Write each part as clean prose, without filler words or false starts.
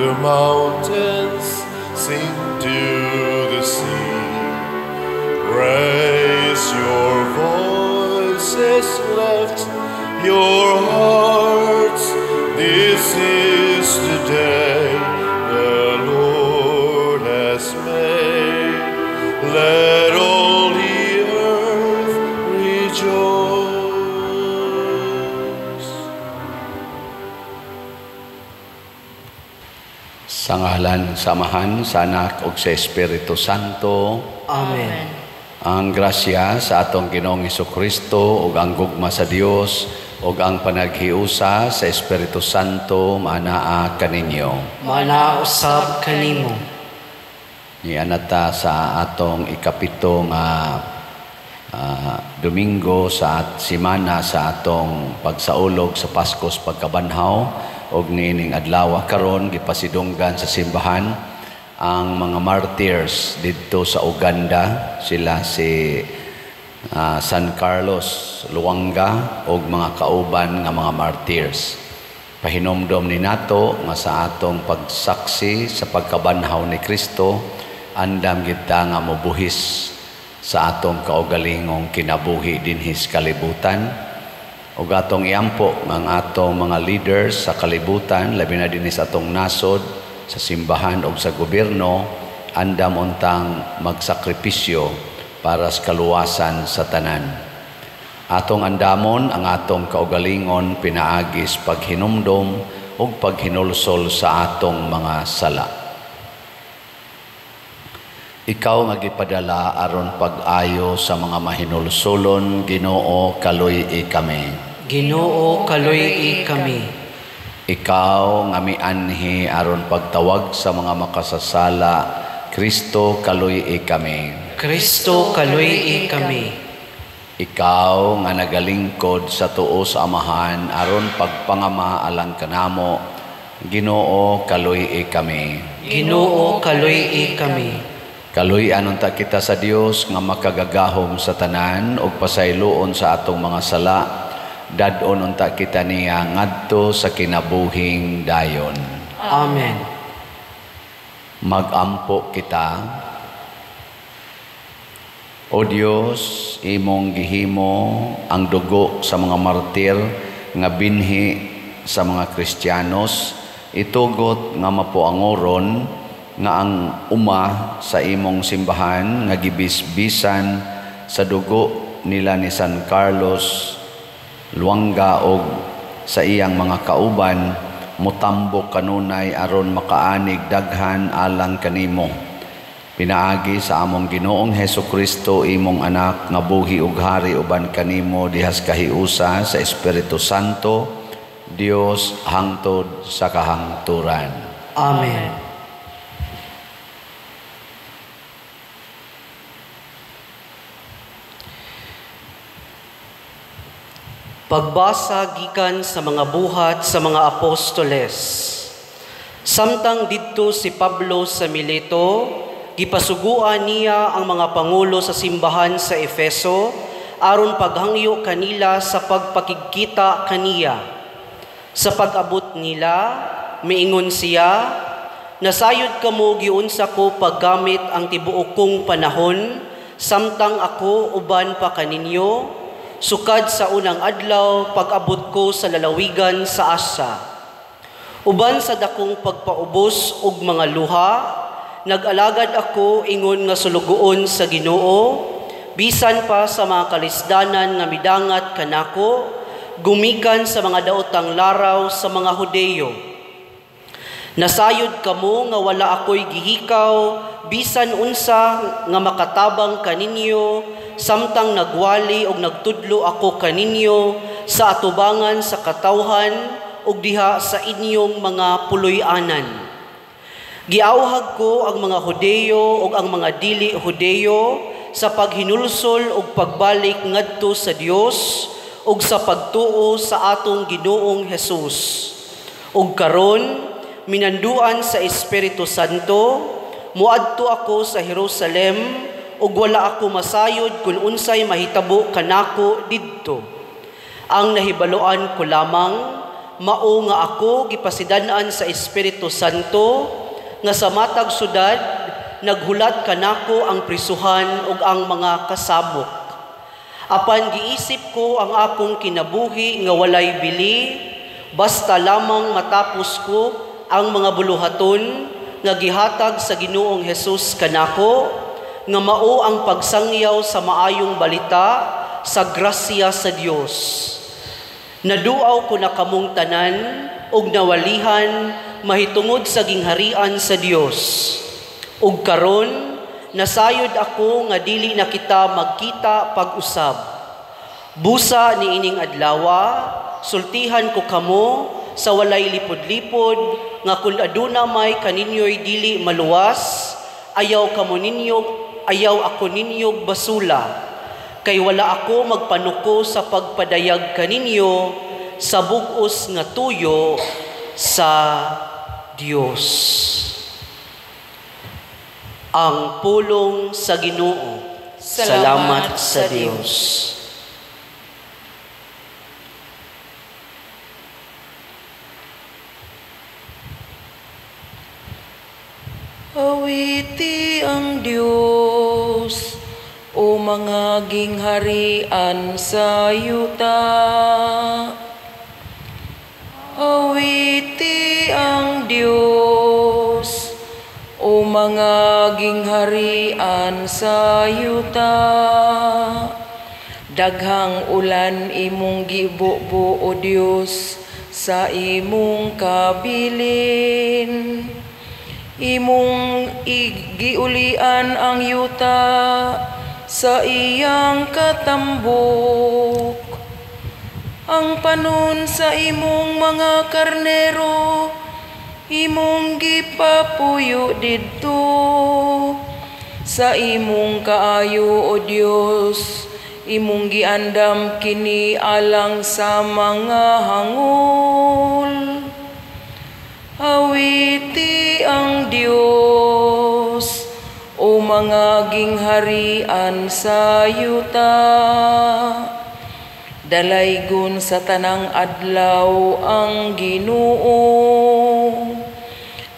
the mountains, sing to the sea. Raise your voices, lift your hearts. This is the day the Lord has made. Let all the earth rejoice. Sa ngalan sa Amahan, sa Anak ug sa Espiritu Santo. Amen. Ang grasya sa atong Ginoong Hesukristo ug ang gugma sa Dios ug ang panaghiusa sa Espiritu Santo maanaa kaninyo. Maanaa usab kanimo. Nianata sa atong ikapito nga Domingo sa simana sa atong pagsaulog sa Paskos pagkabanhaw ug niining adlaw karon gipasidunggan sa simbahan ang mga martyrs didto sa Uganda, sila si San Carlos Lwanga ug mga kauban nga mga martyrs. Pahinomdom ni nato nga sa atong pagsaksi sa pagkabanhaw ni Kristo, andam kita nga mobuhis sa atong kaugalingong kinabuhi dinhi sa kalibutan. Ug atong iampo ang atong mga leaders sa kalibutan, labi na dinhi sa atong nasod, sa simbahan ug sa gobyerno, andam untang magsakripisyo para sa kaluwasan sa tanan. Atong andamon ang atong kaugalingon pinaagis paghinumdom ug paghinulsol sa atong mga sala. Ikaw nga gipadala aron pag-ayo sa mga mahinulsolon, Ginoo, kaluy-i kami. Ginoo, kaluy-i kami. Ikaw nga mianhi aron pagtawag sa mga makasasala, Kristo, kaluy-i kami. Kristo, kaluy-i kami. Ikaw nga nagalingkod sa tuo sa Amahan aron pagpangama alang kanamo, Ginoo, kaluy-i kami. Ginoo, kaluy-i kami. Kaluy-an unta kita sa Dios nga makagagahom sa tanan ug pasayloon sa atong mga sala. Dad-on unta kita niya ngadto sa kinabuhing dayon. Amen. Magampo kita. O Dios, imong gihimo ang dugo sa mga martir nga binhi sa mga Kristiyanos, itugot nga mapuangoron nga ang uma sa imong simbahan nga gibisbisan sa dugo nila ni San Carlos Lwanga og sa iyang mga kauban mutambok kanunay aron makaanig daghan alang kanimo. Pinaagi sa among Ginoong Hesukristo, imong anak nga buhi ug hari uban kanimo dihas kahiusa sa Espiritu Santo, Dios hangtod sa kahangturan. Amen. Pagbasa gikan sa mga buhat sa mga apostoles. Samtang didto si Pablo sa Mileto, gipasuguan niya ang mga pangulo sa simbahan sa Efeso aron paghangyo kanila sa pagpakigkita kaniya. Sa pag-abot nila, miingon siya, "Nasayod kamo giunsa ko paggamit ang tibuok kong panahon samtang ako uban pa kaninyo, sukad sa unang adlaw pag-abot ko sa lalawigan sa Asya. Uban sa dakong pagpaubos og mga luha, nag-alagad ako ingon nga sulugoon sa Ginoo, bisan pa sa mga kalisdanan nga midangat kanako, gumikan sa mga daotang laraw sa mga Hudeyo. Nasayod kamo nga wala ako'y gihikaw, bisan unsa nga makatabang kaninyo, samtang nagwali og nagtudlo ako kaninyo sa atubangan sa katawhan ug diha sa inyong mga puloy-anan. Giawhag ko ang mga Hudeyo ug ang mga dili Hudeyo sa paghinulsol ug pagbalik ngadto sa Dios ug sa pagtuo sa atong Ginoong Hesus. Ug karon minanduan sa Espiritu Santo, muadto ako sa Jerusalem ug wala ako masayod kung unsay mahitabo kanako didto. Ang nahibaluan ko lamang, mao nga ako gipasidan-an sa Espiritu Santo nga sa matag syudad naghulat kanako ang prisuhan ug ang mga kasamok. Apan giisip ko ang akong kinabuhi nga walay bili, basta lamang matapos ko ang mga buluhaton nga gihatag sa Ginoong Hesus kanako, nga mao ang pagsangyaw sa maayong balita sa grasya sa Dios. Naduaw ko na kamong tanan ug nawalihan mahitungod sa gingharian sa Dios. Ug karon nasayod ako nga dili na kita magkita pag-usab. Busa niining adlawa, sultihan ko kamo sa walay lipod-lipod nga kun aduna may kaninyo'y dili maluwas, ayaw kamo ninyo, ayaw ako ninyog basula. Kay wala ako magpanuko sa pagpadayag kaninyo sa bug-os nga tuyo sa Dios. Ang pulong sa Ginoo. Salamat sa Dios. Awiti ang Dios, o mga gingharian sa yuta. Awiti ang Dios, o mga gingharian sa yuta. Daghang ulan imong gibubo, o Dios, sa imong kabilin. Imong giulian ang yuta sa iyang katambok. Ang panon sa imong mga karnero imong gipapuyo didto. Sa imong kaayo, o Dios, imong giandam kini alang sa mga hangol. Awiti ang Dios, o mga gingharian sa yuta. Dalaygon sa tanang adlaw ang Ginoo,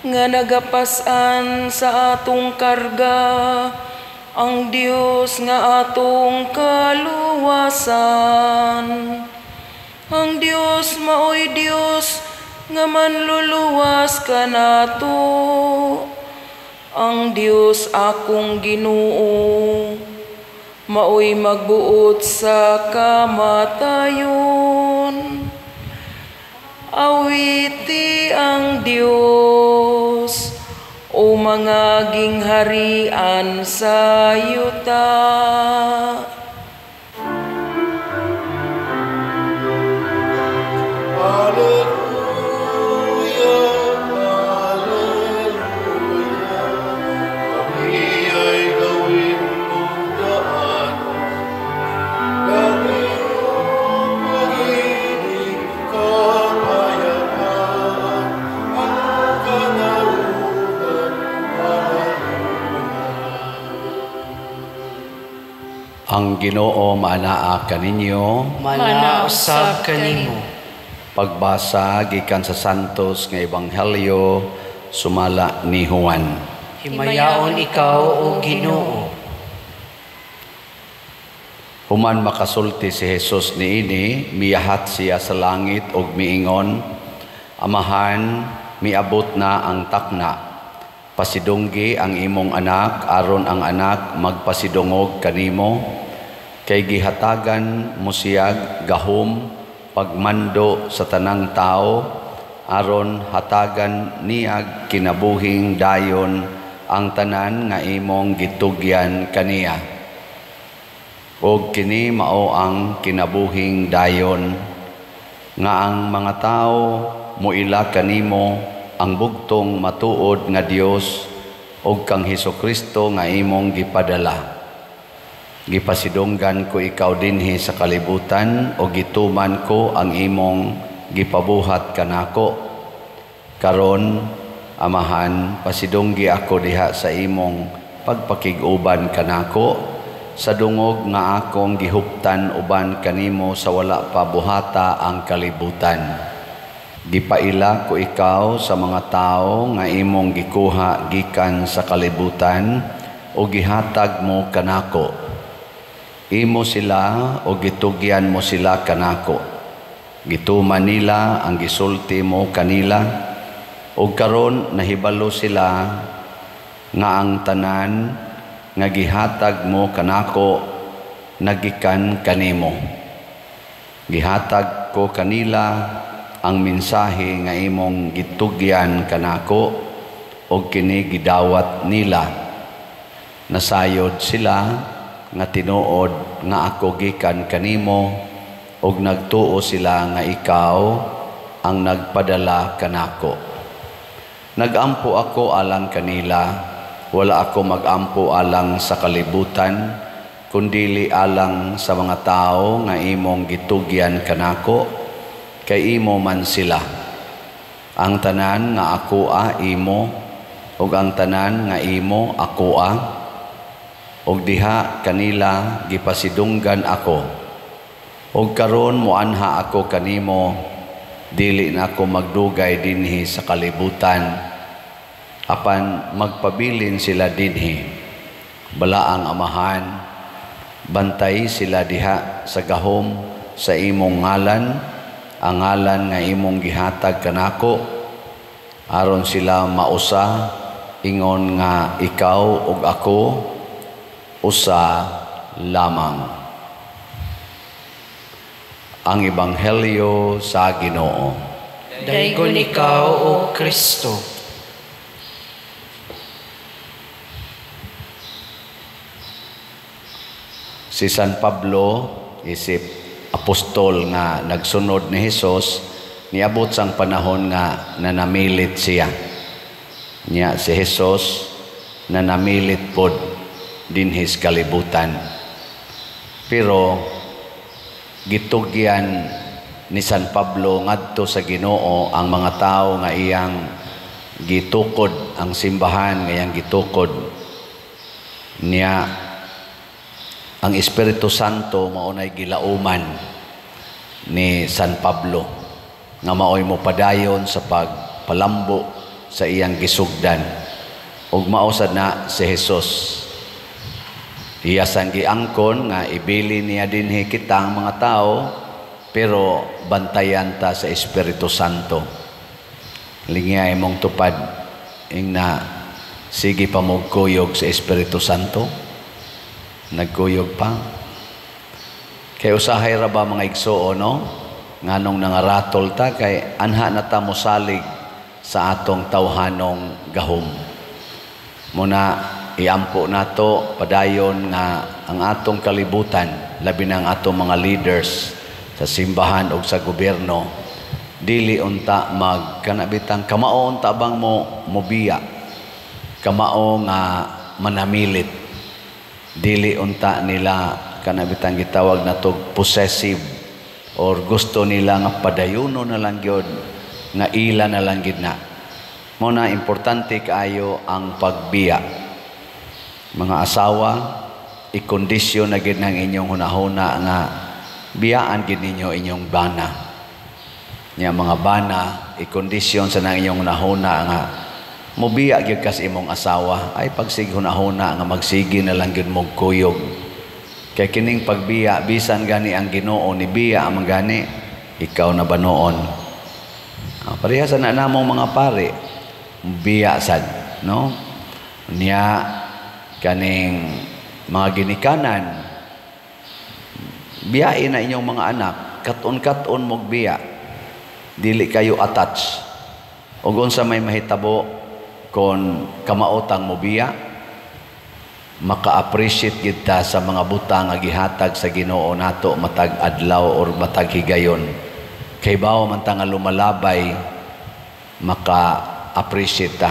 nga nagapas-an sa atong karga, ang Dios nga atong kaluwasan. Ang Dios maoy Dios nga manluluwas kanato. Ang Dios akong Ginoo, maoy magbuot sa kamatayon. Awiti ang Dios, o mga gingharian sa yuta. Alleluia, Alleluia, kami ay gawin mong daan ng iyong pag-ibig, kapayapaan, at katarungan. Alleluia. Ang Ginoo maanaa kaninyo. Manaa usab kanimo. Pagbasa gikan sa Santos nga Ebanghelyo sumala ni Juan. Himayaon ikaw, o Ginoo. Human makasulti si Jesus niini, miyahat siya sa langit ug miingon, Amahan, miabot na ang takna. Pasidunggi ang imong anak, aron ang anak magpasidungog kanimo, kay gihatagan mo siya gahom pagmando sa tanang tao, aron hatagan niya kinabuhing dayon ang tanan nga imong gitugyan kaniya. Og kini mao ang kinabuhing dayon, nga ang mga tao moila kanimo ang bugtong matuod nga Dios og kang Hesukristo nga imong gipadala. Gipasidunggan ko ikaw dinhi sa kalibutan o gituman ko ang imong gipabuhat kanako. Karon, Amahan, pasidunggi ako diha sa imong pagpakig-uban kanako sa dungog nga akong gihuptan uban kanimo sa wala pa buhata ang kalibutan. Gipaila ko ikaw sa mga tawo nga imong gikuha gikan sa kalibutan o gihatag mo kanako. Imo sila o gitugyan mo sila kanako. Gituman nila ang gisulti mo kanila, ug karon nahibalo sila nga ang tanan nga gihatag mo kanako nagikan kanimo. Gihatag ko kanila ang mensahe nga imong gitugyan kanako, ug kini gidawat nila. Nasayod sila nga tinuod nga ako gikan kanimo, ug nagtuo sila nga ikaw ang nagpadala kanako. Nagampo ako alang kanila, wala ako magampo alang sa kalibutan, kundili alang sa mga tao nga imong gitugyan kanako, kay imo man sila. Ang tanan nga ako a imo, ug ang tanan nga imo ako a, ug diha kanila gipasidunggan ako. Ug karon moanha ako kanimo, dili na ako magdugay dinhi sa kalibutan, apan magpabilin sila dinhi. Balaang Amahan, bantay sila diha sa gahom sa imong ngalan, ang ngalan nga imong gihatag kanako, aron sila mausa ingon nga ikaw ug ako usa lamang. Ang Ebanghelyo sa Ginoo. Daygon ikaw, O Kristo. Si San Pablo isip apostol nga nagsunod ni Hesus, niabot sang panahon nga nanamilit siya. Nya si Hesus nanamilit pod dinhis kalibutan. Pero gitugyan ni San Pablo ngadto sa Ginoo ang mga tawo nga iyang gitukod, ang simbahan nga iyang gitukod. Niya ang Espiritu Santo maunay gilauman ni San Pablo nga maoy mo padayon sa pagpalambo sa iyang gisugdan. Ug mao sad na si Hesus. Iya sang giangkon nga ibili niya dinhi kitang mga tao, pero bantayan ta sa Espiritu Santo. Lingya imong tupad ingna sige pa mo kuyog sa Espiritu Santo. Nagkuyog pa. Kay usahay ra ba mga igsuon, no? Nganong nangaratol ta kay anha na ta mosalig sa atong tawhanong gahom. Muna iampo nato padayon nga ang atong kalibutan, labi na ang atong mga leaders sa simbahan o sa gobyerno, dili unta magkanabitang kamao unta bang mo mobiya, kamao nga manamilit, dili unta nila kanabitang gitawag nato possessive, or gusto nila nga padayuno na lang gyud, nga ila na lang gyud na. Muna importante kaayo ang pagbiya. Mga asawa, ikondisyon na gid ng inyong hunahuna nga biyaan gid ninyo inyong bana. Nya mga bana, ikondisyon sa nang inyong hunahuna nga mobiya gyud kas imong asawa. Ay pagsig hunahuna nga magsige na lang gyud mog kuyog. Kay kining pagbiya, bisan gani ang Ginoo ni biya ang gani, ikaw na ba noon? Pareha sa na namong mga pare, biya sad, no? Niya kaning mga ginikanan, biyain na inyong mga anak, katon-katon mog biya, dili kayo attach. Og unsa may mahitabo kon kamaotang mo biya, maka-appreciate gid ta sa mga butang nga gihatag sa Ginoo nato matag adlaw or matag higayon. Kay bawo man ta nga lumalabay, maka-appreciate ta.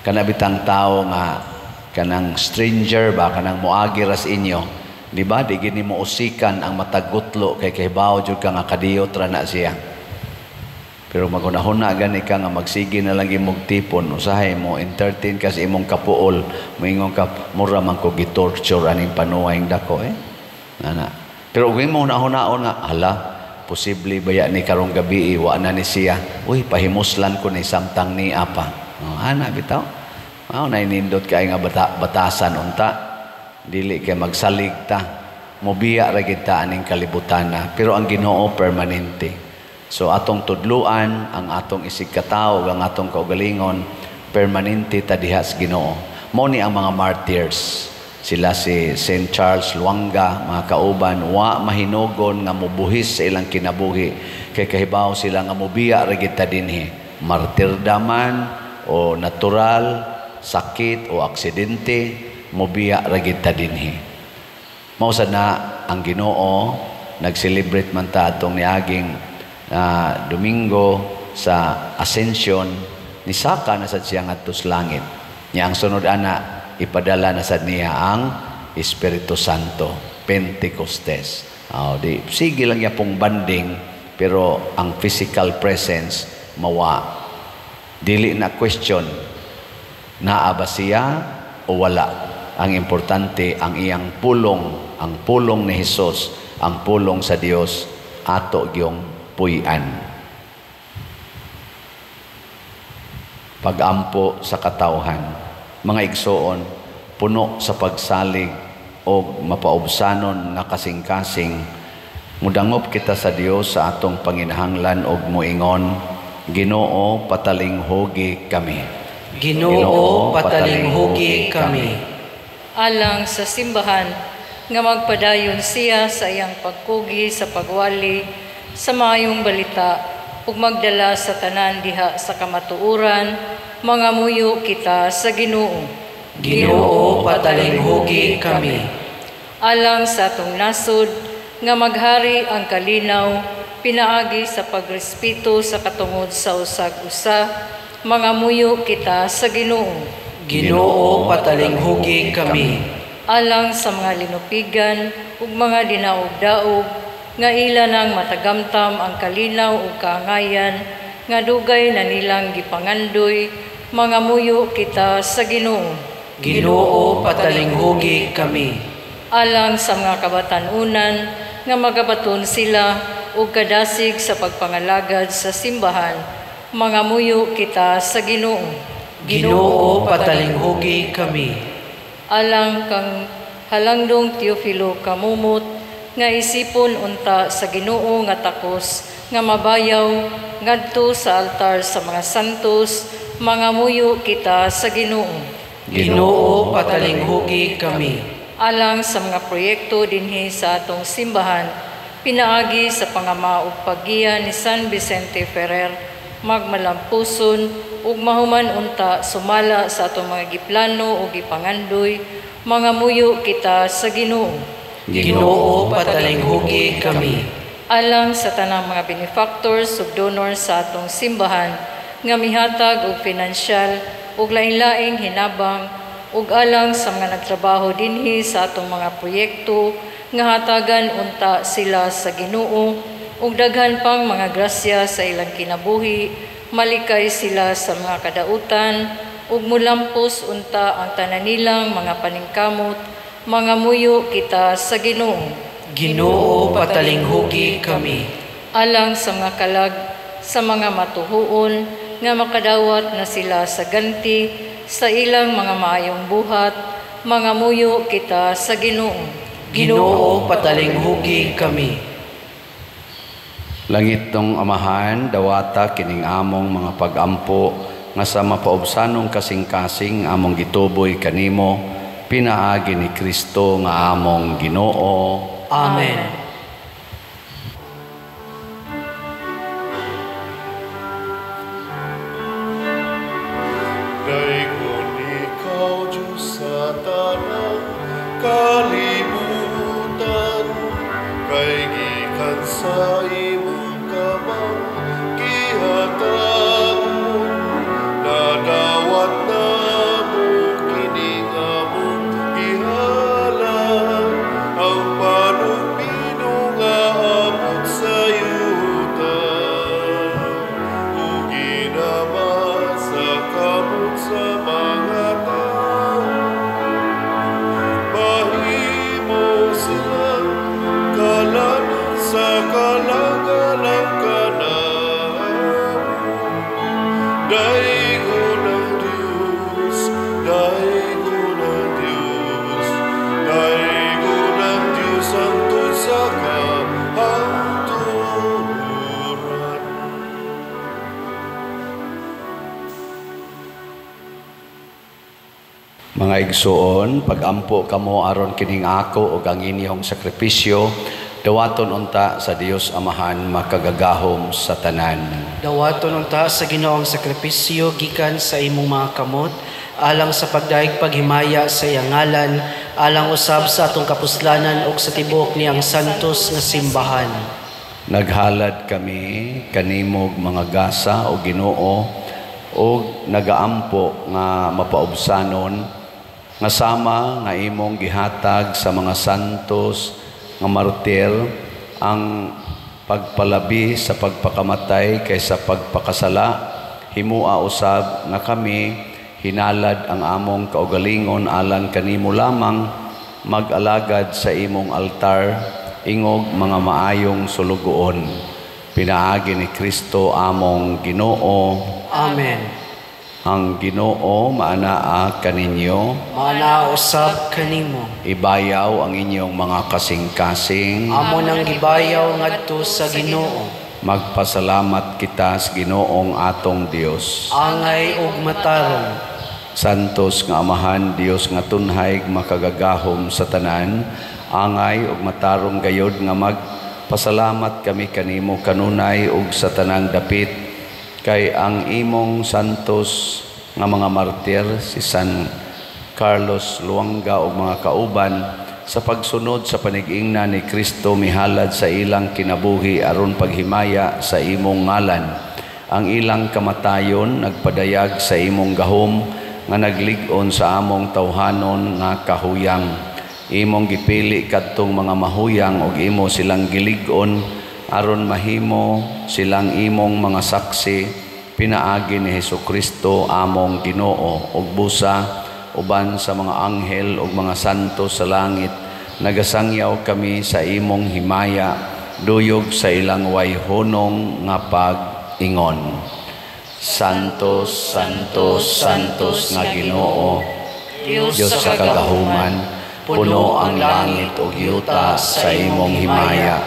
Kana bitang tawo nga kanang stranger ba, kanang moagi ras inyo, di ba? Di gini mo usikan ang matag gutlo kay kahibaw jud ka nga kadiyot ra na siya. Pero magunahuna gani ka nga magsige na lang imong tipon, usahay mo entertain ka sa imong kapuol, moingon ka mura man ko gitorture aning panuwayng dako eh. Ana. Pero ug imo hunahunaon nga hala, Posible baya ni karong gabi wa na ni siya. Uy, pahimuslan ko ni samtang ni apa. Oh, ana bitaw. Mao na nindot kay nga batasan unta. Dili kay magsalig ta. Mobiya ra gid ta aning kalibutan na, pero ang Ginoo permanente. So atong tudluan ang atong isig katawo, ang atong kaugalingon, permanente ta diha sa Ginoo. Mao ni ang mga martyrs. Sila si Saint Charles Lwanga, mga kauban, wa mahinugon nga mobuhis sa ilang kinabuhi kay kahibaw sila nga mobiya ra gid ta dinhi. Martirdaman o natural, sakit o aksidente, mobiya ra gid ta dinhi. Mao sad na ang Ginoo, nag-celebrate man ta atong niaging Domingo sa Ascension, nisaka na sad siya ngadto sa langit. Nya ang sunod ana, ipadala na sad niya ang Espiritu Santo, Pentecostes. Oh, di sige lang niya pong banding, pero ang physical presence mawa. Dili na question naa ba siya o wala. Ang importante ang iyang pulong, ang pulong ni Hesus, ang pulong sa Dios ato gyung puy-an. Pagampo sa katawhan, mga igsoon, puno sa pagsalig og mapaubsanon nga kasing-kasing, mudangop kita sa Dios sa atong panginahanglan og moingon, Ginoo, patalinghugi kami. Ginoo, patalinghugi kami. Alang sa simbahan nga magpadayon siya sa iyang pagkugi sa pagwali sa maayong balita ug magdala sa tanan diha sa kamatuoran, mangamuyo kita sa Ginoo. Ginoo, patalinghugi kami. Alang sa atong nasod nga maghari ang kalinaw pinaagi sa pagrespeto sa katungod sa usag-usa, mangamuyo kita sa Ginoo. Ginoo, patalinghugi kami. Alang sa mga linupigan ug mga dinaog-daog nga ila nang matagamtam ang kalinaw ug kaangayan nga dugay na nilang gipangandoy, mangamuyo kita sa Ginoo. Ginoo, patalinghugi kami. Alang sa mga kabatan-unan nga magabaton sila ug kadasig sa pagpangalagad sa simbahan, mangamuyo kita sa Ginoo. Ginoo, patalinghugi kami. Alang kang halangdong Teofilo Camomot nga isipon unta sa Ginoo nga takos nga mabayaw ngadto sa altar sa mga santos, mangamuyo kita sa Ginoo. Ginoo, patalinghugi kami. Alang sa mga proyekto dinhi sa atong simbahan, pinaagi sa pangama ug paggiya ni San Vicente Ferrer, magmalampuson ug mahuman unta sumala sa atong mga giplano ug gipangandoy, mangamuyo kita sa Ginoo. Ginoo, patalinghugi kami. Alang sa tanang mga benefactors ug donors sa atong simbahan nga mihatag og pinansyal ug lain-laing hinabang, ug alang sa mga nagtrabaho dinhi sa atong mga proyekto nga hatagan unta sila sa Ginoo ug daghan pang mga grasya sa ilang kinabuhi, malikay sila sa mga kadautan ug mulampos unta ang tanan nilang mga paningkamot, mangamuyo kita sa Ginoo. Ginoo, patalinghugi kami. Alang sa mga kalag sa mga matuhuon nga makadawat na sila sa ganti sa ilang mga maayong buhat, mangamuyo kita sa Ginoo. Ginoo, patalinghugi kami. Langit tong Amahan, dawata kining among mga pagampo nga sa mapaubsanong kasing-kasing among gituboy kanimo, pinaagi ni Kristo nga among Ginoo. Amen. Daygon ikaw, Diyos, sa tanang kalibutan, kay gikan sa imong kamang gihatagon, nadawat namo kining among gihalan, ang panugmino nga abot sa yuta, ug ginama sa kamot sa mga tao. Mahimo silang kalanon sa kalagayan. Mga igsuon, pagampo kamo aron kining ako ug ang inyong sakripisyo, dawaton unta sa Dios Amahan makagagahom sa tanan. Dawaton unta sa Ginoo ang sakripisyo gikan sa imong mga kamot, alang sa pagdayeg paghimaya sa iyang ngalan, alang usab sa atong kapuslanan ug sa tibuok niyang santos nga simbahan. Naghalad kami kanimog mga gasa o Ginoo og nagaampo nga mapaubsanon nga sama nga imong gihatag sa mga santos nga martir ang pagpalabi sa pagpakamatay kaysa pagpakasala, himua usab nga kami hinalad ang among kaugalingon alang kanimo lamang mag-alagad sa imong altar ingog mga maayong sulugoon, pinaagi ni Kristo among Ginoo. Amen. Ang Ginoo maanaa kaninyo, maanaa usab kanimo. Ibayaw ang inyong mga kasing-kasing. Amo nang gibayaw ngadto sa Ginoo. Magpasalamat kita sa Ginoong atong Dios. Angay ug matarong. Santos nga Amahan, Dios nga tunhay makagagahom sa tanan, angay ug matarong gayod nga magpasalamat kami kanimo kanunay ug sa tanang dapit, kay ang imong santos nga mga martir si San Carlos Luanga ug mga kauban sa pagsunod sa panigingna ni Kristo mihalad sa ilang kinabuhi aron paghimaya sa imong ngalan. Ang ilang kamatayon nagpadayag sa imong gahom nga naglig-on sa among tawhanon nga kahuyang. Imong gipili kadtong mga mahuyang ug imo silang gilig-on aron mahimo silang imong mga saksi pinaagi ni Hesukristo among Ginoo ug busa uban sa mga anghel ug mga santo sa langit nagasangyaw kami sa imong himaya duyog sa ilang wayhunong nga pag-ingon. Santos, Santos, Santos nga Ginoo, Dios sa kagahuman, puno ang langit ug yuta sa imong himaya.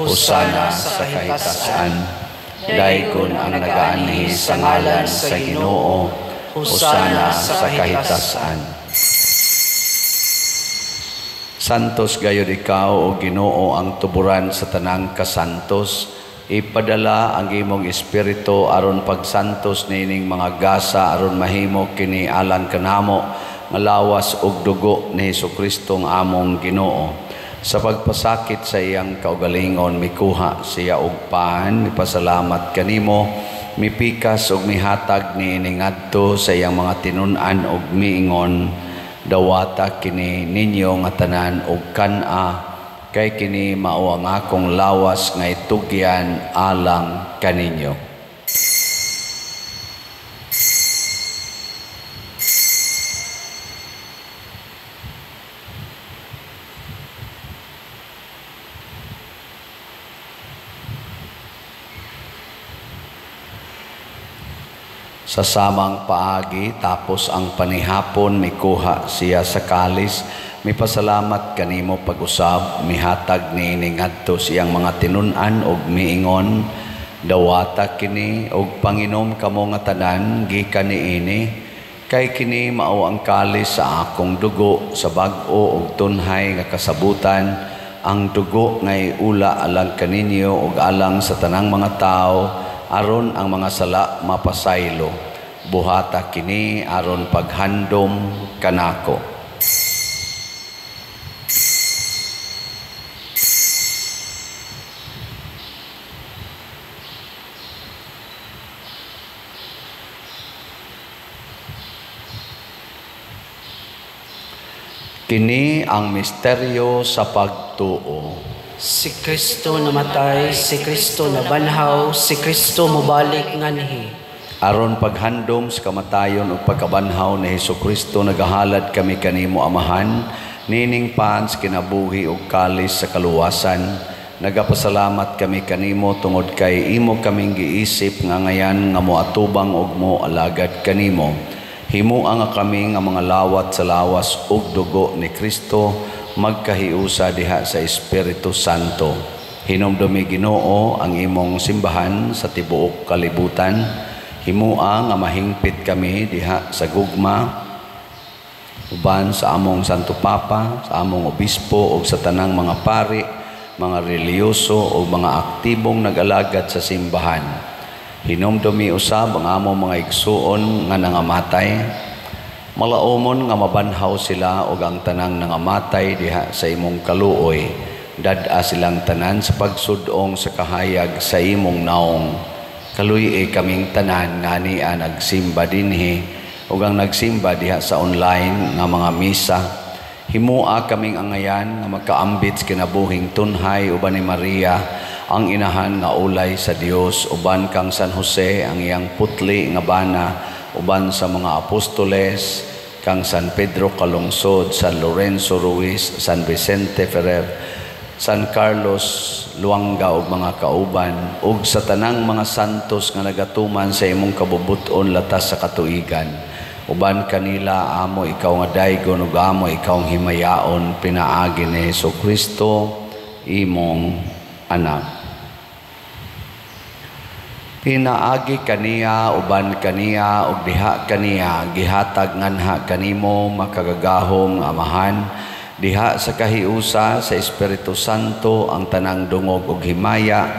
Hosana sa kahitasan. Daygon ang nagaanhi sa ngalan sa Ginoo. Hosana sa kahitasan. Santos gayud ikaw o Ginoo ang tuburan sa tanang kasantos. Ipadala ang imong espiritu aron pagsantos niining mga gasa aron mahimo kini alang kanamo nga lawas ug dugo ni Hesukristo nga among Ginoo. Sa pagpasakit sa iyang kaugalingon mikuha siya og pan, mipasalamat kanimo, mipikas ug mihatag niini ngadto sa iyang mga tinun-an ug miingon, dawata kini ninyo nga tanan og kan-a, kay kini mao ang akong lawas nga itugyan alang kaninyo. Sa samang paagi, tapos ang panihapon, mikuha siya sa kalis, mipasalamat kanimo pag-usab, mihatag niini ngadto siyang mga tinun-an og miingon, dawata kini og panginom kamo nga tanan gikan niini, kay kini mao ang kalis sa akong dugo sa bag-o og tunhay nga kasabutan, ang dugo nga iula alang kaninyo og alang sa tanang mga tawo, aron ang mga sala mapasaylo. Buhata kini aron paghandom kanako. Kini ang misteryo sa pagtuo. Si Kristo namatay, si Kristo nabanhaw, si Kristo mobalik nganhi. Aron paghandom sa kamatayon ug pagkabanhaw ni Hesukristo, nagahalad kami kanimo Amahan, nining pan sa kinabuhi ug kalis sa kaluwasan. Nagapasalamat kami kanimo tungod kay imo kaming giisip nga ngayan nga moatubang ug moalagad kanimo. Himua nga kami nga mga lawat sa lawas ug dugo ni Kristo magkahiusa diha sa Espiritu Santo. Hinumdumi Ginoo ang imong simbahan sa tibuok kalibutan. Himua nga mahingpit kami diha sa gugma Uban sa among Santo Papa, sa among Obispo ug sa tanang mga pari, mga relihiyoso ug mga aktibong nag-alagad sa simbahan. Hinumdumi usab ang among mga igsuon nga nangamatay. Malaumon nga mabanhaw sila ug ang tanang nangamatay diha sa imong kaluoy. Dad-a silang tanan sa pagsudong sa kahayag sa imong naong. Kaluy-i kaming tanan nga ania nagsimba dinhi ug ang nagsimba diha sa online nga mga misa. Himua kaming angayan nga makaambit sa kinabuhing tunhay uban ni Maria ang inahan nga ulay sa Dios, uban kang San Jose ang iyang putli nga bana, uban sa mga apostoles kang San Pedro Calungsod, San Lorenzo Ruiz, San Vicente Ferrer, San Carlos Luanga ug mga kauban, ug sa tanang mga santos nga nagatuman sa imong kabubut-on latas sa katuigan. Uban kanila amo ikaw nga daygon ug amo ikaw ang himayaon pinaagi ni Hesus Kristo imong anak. Pinaagi kaniya, uban kaniya ug diha kaniya gihatag nganha kanimo makagagahom nga Amahan diha sa kahiusa sa Espiritu Santo ang tanang dungog ug himaya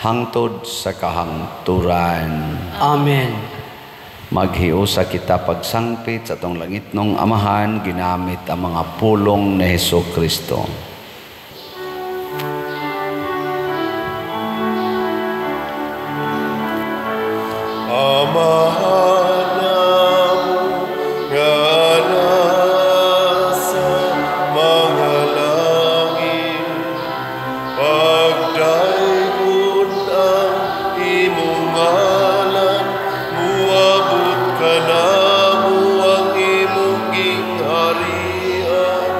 hangtod sa kahangturan. Amen. Maghiusa kita pagsangpit sa atong langitnong Amahan ginamit ang mga pulong ni Hesus Kristo. Amahan namo nga nasa mga langit, pagdaygon ang imong ngalan, muabot kanamo ang imong gingharian,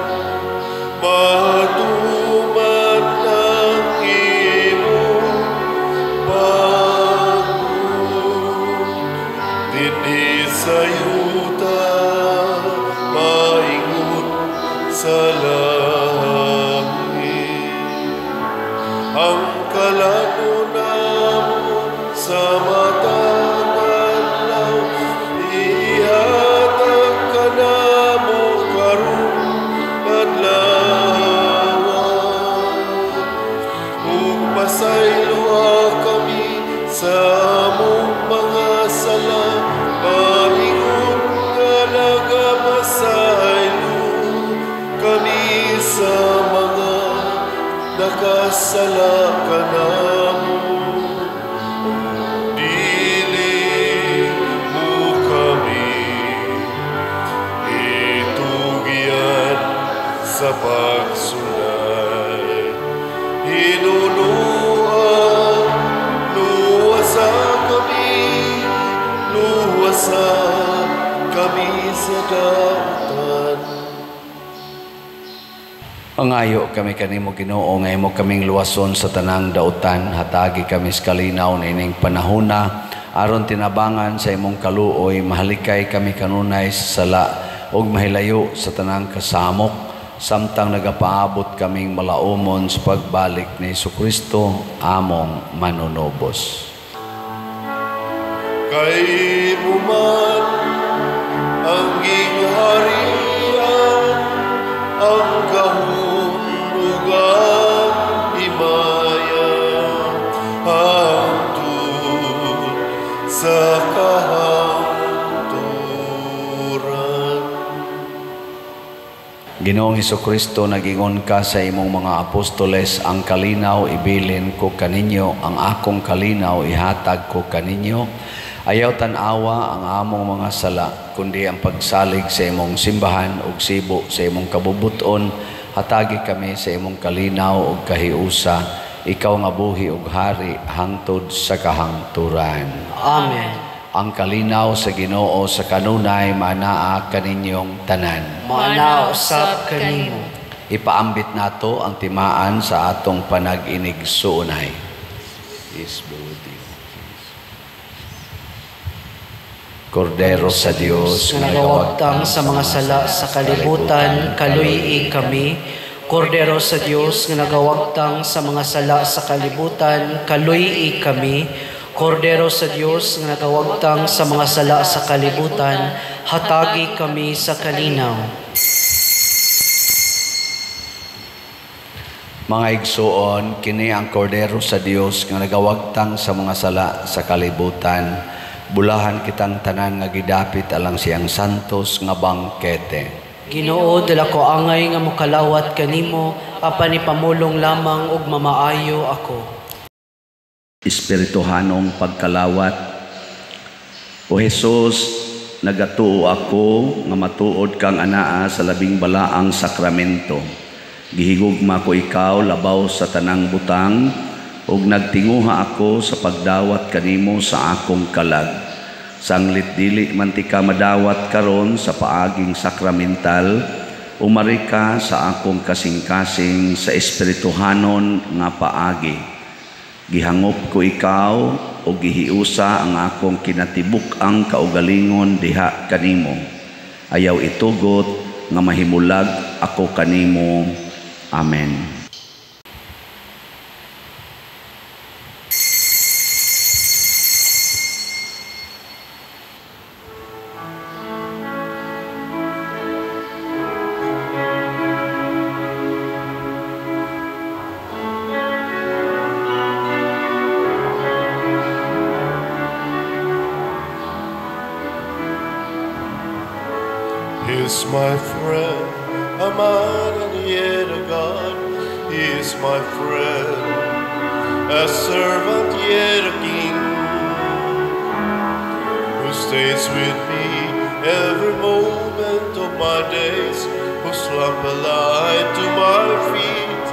matuman ang imong pagbuot dinhi sa yuta, maingon sa langit. Ang kalano namo sa matag adlaw, ihatag kanamo karon adlaw. Ug pasayloa kami sa among mga sala, paingon nga nagapasaylo kami sa mga nakasala kanamo. Dili mo kami itugyan sa pagsulay. Hinunua, luwasa kami, luwasa kami sa dautan. Pangayo kami kanimo Ginoo nga imo kaming luwason sa tanang dautan, hatagi kami sa kalinaw niining panahona aron tinabangan sa imong kaluoy, mahalikay kami kanunay sa sala ug mahilayo sa tanang kasamok samtang nagapaabot kaming malaumon sa pagbalik ni Hesukristo among manunubos. Kay mo man ang gingharian, ang gahom ug ang himaya, hangtod sa kahangturan. Ginoong Hesukristo, nag-ingon ka sa imong mga apostoles, ang kalinaw ibilin ko kaninyo, ang akong kalinaw ihatag ko kaninyo. Ayaw tan-awa ang among mga sala, kundi ang pagsalig sa imong simbahan ug sibo sa imong kabubuton. Hatagi kami sa imong kalinaw ug kahiusa, ikaw nga buhi ug hari hangtod sa kahangturan. Amen. Ang kalinaw sa Ginoo sa kanunay manaa kaninyong tanan. Maanaa usab kanimo. Ipaambit nato ang timaan sa atong panag-inigsuonay. Peace be with you. Kordero sa Dios nga nagawagtang sa mga sala sa kalibutan, kaluy-i kami. Kordero sa Dios nga nagawagtang sa mga sala sa kalibutan, kaluy-i kami. Kordero sa Dios nga nagawagtang sa mga sala sa kalibutan, hatagi kami sa kalinaw. Mga igsuon, kini ang kordero sa Dios nga nagawagtang sa mga sala sa kalibutan. Bulahan kitang tanan nga gidapit alang siyang santos nga bangkete. Ginoo, dala ko angay nga mokalawat kanimo, apan ipamulong lamang ug mamaayo ako. Espirituhanong pagkalawat. O Jesus, nagatuo ako nga matuod kang anaa sa labing balaang sakramento. Gihigugma ko ikaw labaw sa tanang butang, ug nagtinguha ako sa pagdawat kanimo sa akong kalag. Sanglit dili man ti ka madawat karon sa paaging sakramental, umari ka sa akong kasing-kasing sa espirituhanon nga paagi. Gihangop ko ikaw o gihiusa ang akong kinatibuk-ang kaugalingon diha kanimo. Ayaw itugot nga mahimulag ako kanimo. Amen. He is my friend, a man and yet a God. He is my friend, a servant yet a king, who stays with me every moment of my days, whose lamp a light to my feet,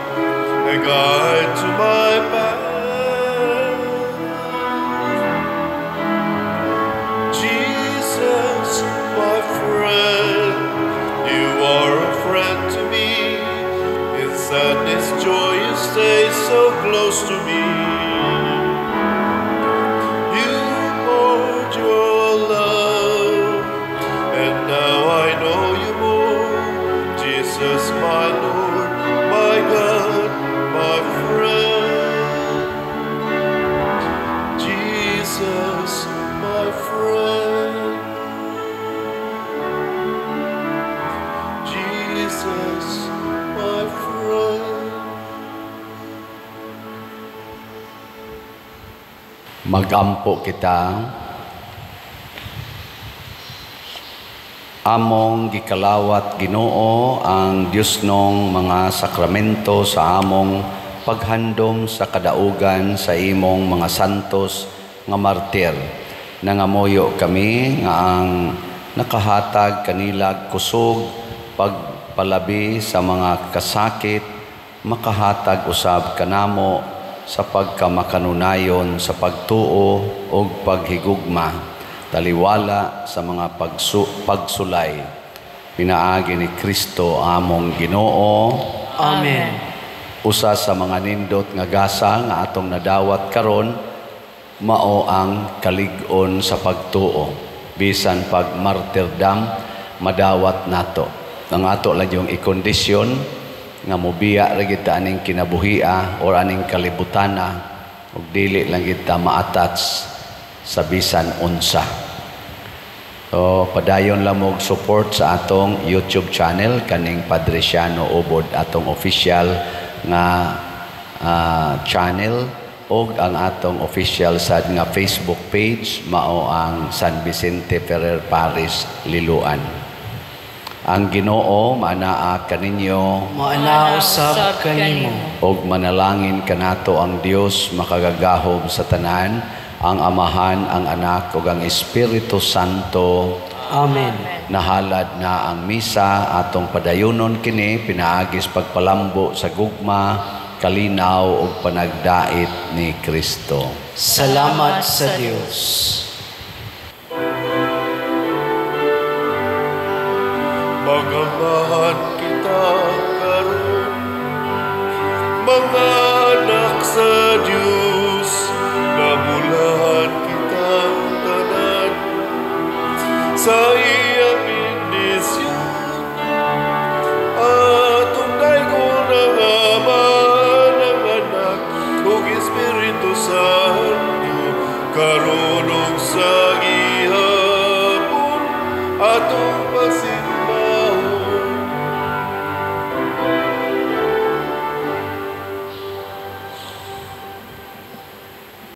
a guide to my path. Jesus, my friend, you are a friend to me. In sadness, joy, you stay so close to me. You poured your love, and now I know you more. Jesus, my Lord, my God, my friend. Jesus, my friend. Jesus, my friend. Magampo kita. Among gikalawat Ginoo ang Diosnong mga sakramento sa among paghandom sa kadaugan sa imong mga santos nga martir. Nangamuyo kami nga ang nakahatag kanilag kusog pagpalabi sa mga kasakit, makahatag usab kanamo sa pagkamakanunayon sa pagtuo ug paghigugma, taliwala sa mga pagsulay. Pinaagi ni Kristo among Ginoo. Amen. Usa sa mga nindot nga gasa nga atong nadawat karon mao ang kalig-on sa pagtuo. Bisan pag martyrdom madawat nato. Ang ato lang yung ikondisyon nga mobiya ra gid ta aning kinabuhia or aning kalibutana ug dili lang gid ta ma-attach sa bisan unsa. So padayon lang mo support sa atong YouTube channel kaning Padre Siano Ubod, atong official nga channel ug ang atong official sad nga Facebook page mao ang San Vicente Ferrer Parish Liloan. Ang Ginoo maanaa kaninyo, maanaa usab kanimo, ug manalangin kanato ang Dios makagagahom sa tanan, ang Amahan, ang Anak ug ang Espiritu Santo. Amen. Nahalad na ang misa atong padayunon kini pinaagis pagpalambo sa gugma, kalinaw ug panagdait ni Kristo. Salamat sa Dios. Magamahan kita karon, mga anak sa Dios, nabulahan kita tanan sa iyang bendisyon. Atong daygon ang Ama, ang Anak ug Espiritu Santo, karon ug sa gihapon atong pagsilang.